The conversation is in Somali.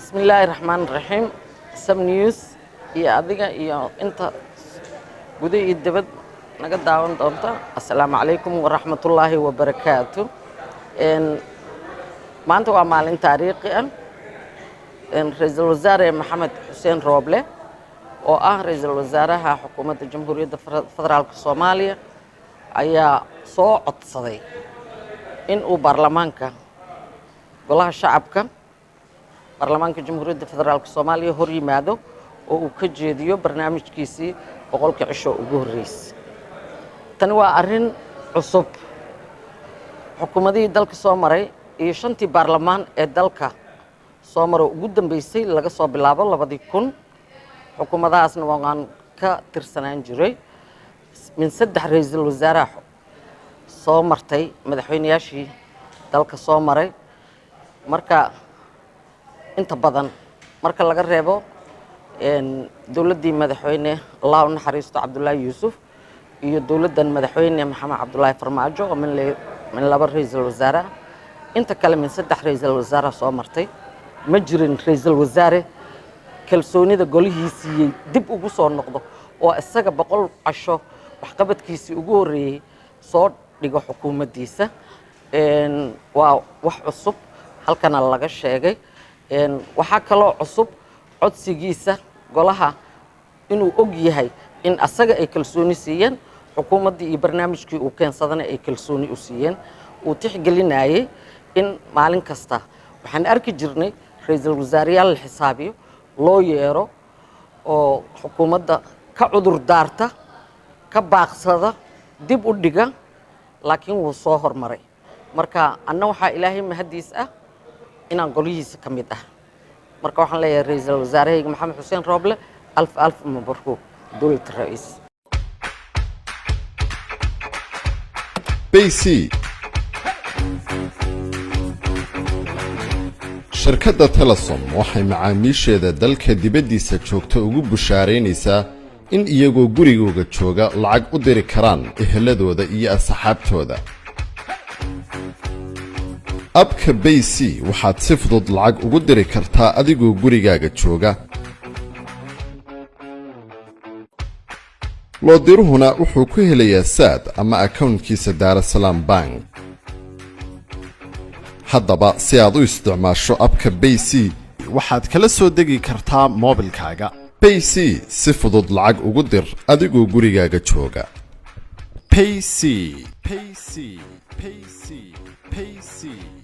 Bismillaahi raxmaan raxiim. Som News iyo adiga iyo inta guda iyo dibad naga daawan doonta, assalaamu calaykum waraxmatullaahi wabarakaatu. Maanta waa maalin taariikhi ah. Ra-iisul Wasaare Maxamed Xuseen Rooble, oo ah ra-iisul wasaaraha xukuumadda Jamhuuriyadda Federaalka Soomaaliya, ayaa soo codsaday in uu baarlamaanka, Golaha Shacabka, Baarlamaanka Jamhuuriyadda Federaalka Soomaaliya hor yimaado oo uu ka jeediyo barnaamijkiisii 100-ka cisho ugu horreysay. Tani waa arrin cusub. Xukuumadihii dalka soo maray iyo shantii baarlamaan ee dalka soo maro ugu dambeysay, laga soo bilaabo 2000, xukuumadahaasna waan ka tirsanaan jiray, min saddex ra-iisul wasaaraha soo martay, madaxweynayaashii dalka soo maray. Marka inta badan, marka laga reebo dowladdii Madaxweyne, Allah u naxariisto, Cabdullaahi Yuusuf iyo dowladdan Madaxweyne Maxamed Cabdulaahi Farmaajo oo min laba ra-iisul wasaare, inta kale min saddex ra-iisul wasaaraha soo martay, ma jirin ra-iisul wasaare kalsoonida golihii siiyey dib ugu soo noqdo oo isaga 100 casho waxqabadkiisii ugu horreeyey soo dhigo xukuumaddiisa. Waa wax cusub, halkana laga sheegay. Waxaa kaloo cusub codsigiisa golaha inuu og yahay in asaga ay kalsooni siiyeen, xukuumaddii iyo barnaamijkii uu keensadana ay kalsooni u siiyeen, uu tixgelinayey in maalin kasta waxaan arki jirnay ra-iisul wasaareyaal la xisaabiyo, loo yeero oo xukuumadda ka cudur daarta, ka baaqsada, dib u dhiga, laakiin wuu soo hormaray. Marka anna waxaa Ilaahay mahaddiis ah inaan golihiisa ka mid ah. Marka waxaan leeyahay ra-iisul wasaarahayga Maxamed Xuseen Rooble, alf alf mabruuk, dowlad ra'iis. Bayc. Shirkadda Telesom waxay macaamiisheeda dalka dibaddiisa joogta ugu bushaaraynaysaa in iyagoo gurigooga jooga lacag u diri karaan eheladooda iyo asxaabtooda. App-ka Bayc waxaad si fudud lacag ugu diri kartaa adigoo gurigaaga jooga, loodiruhuna wuxuu ku helayaa Saad ama akownkiisa Daarasalaam Bank. Haddaba si aad u isticmaasho app-ka Bayc, waxaad kala soo degi kartaa moobilkaaga. Bayc, si fudud lacag ugu dir adigoo gurigaaga jooga. Payc, Payc, Payc, Payc.